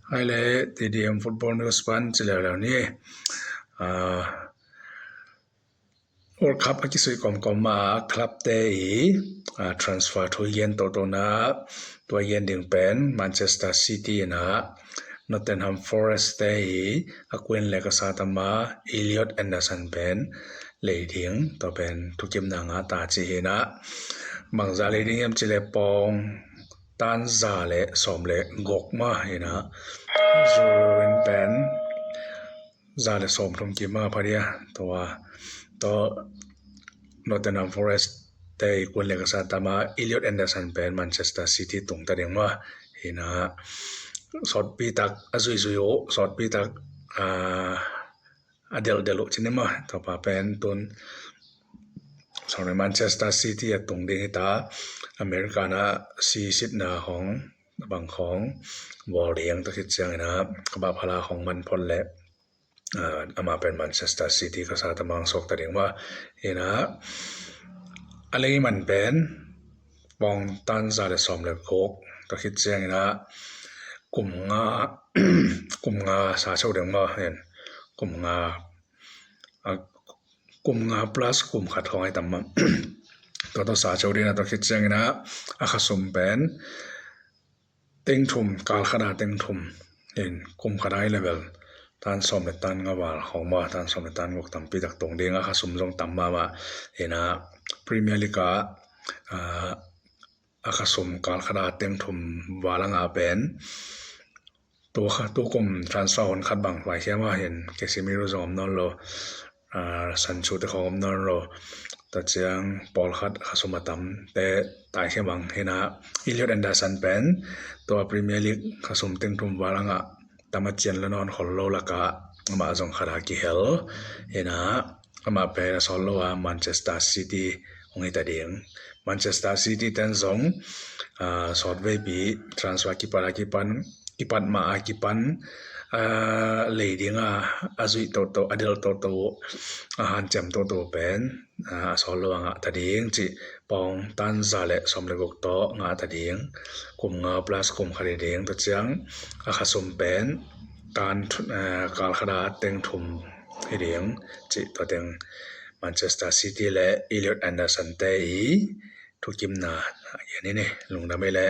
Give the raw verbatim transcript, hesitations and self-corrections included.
Hai le, T D M Football News pan ci leuleu ni. Ah, World Cup a kisuih kawmkawm a club te i, ah, transfer thu i gen totona, tua i gen ding pen Manchester City in a Nottingham Forest te i a kuan le ka sa tama Elliot Anderson pen lei ding, tua pen thukimna ngah ta ci hi na. Bangzah lei ding hiam ci le pawng tan za le sawm le guk mah hi na. Zurun pen za le sawm thum kim mah pha dia. Tua, tua Nottingham Forest te i kuan le ka sa tama Elliot Anderson pen Manchester City tung ta ding mah hi na. Sawtpi tak a zuizui uh, sawtpi tak, ah, a delhdelh uh ci ni mah. Tua pa pen tun, sorry, Manchester City a tung ding hi ta. America na sisitna hong, bang hong bawl ding, tua khit ciangin a ka ba phala hong man phot le, ah, amah pen Manchester City ka sa tama hong suak ta ding mah hi na. A lei man pen pawng tan za le sawm le guk, tua khit ciangin a kum nga, kum nga sa cheu ding mah hi na. Kum nga, ah, kum nga plus kum khat hong ai tam mah. Tua tawh sa cheu ding a, tua khit ciangin a a khasum pen teng thum, kal khat a teng thum hi na, kum khat a hi le bel tan sawm le tan nga val hong mah, tan sawm le tan guk tampi tak tung ding a, khasum zong tam mahmah hi na. Premier League a, ah, a khasum kal khat a teng thum val a ngah pen tua kha, tu kum transfer hun khat bang lai hiam a hi na, Casemiro zong om nawn lo, ah, Sancho te khong om nawn lo. Tua ciang pawlkhat khasum a tam te tai hiam bang hi na. Elliot Anderson pen tua Premier League khasum teng thum val a ngah tam a cian la nawn khol lo laka amah zong khat a kihel hi na. Amah pen a sawt lo a Manchester City hong hi ta ding. Manchester City ten zong, ah, sawtveipi transfer kipat a kipan, kipat ma a kipan, ah, lei ding a, a zuih toto, a delh toto, a hanciam toto pen, ah, a sawt lo a ngah ta ding cih, pawng tan za le sawm le guk tawh ngah ta ding. Kum nga plus kum khat hi ding, tua ciang a khasum pen tan, eh, kal khat a teng thum hi ding cih, tua teng Manchester City le Elliot Anderson te i thukimna a gen hi ni. Lungdam ei le.